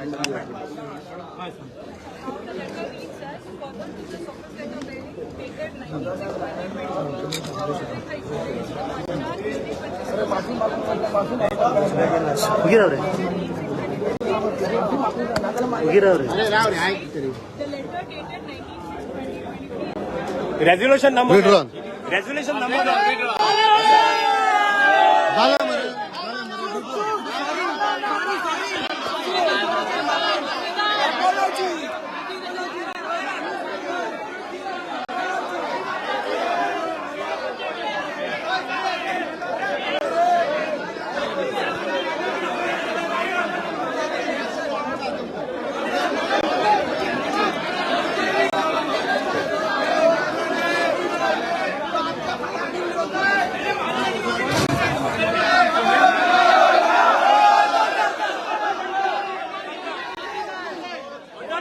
The letter reads as further to the summons letter bearing dated 19/6/2023, उगीरावरे उगीरावरे. The letter dated 19/6/2023 resolution number Withdrawn. Resolution number.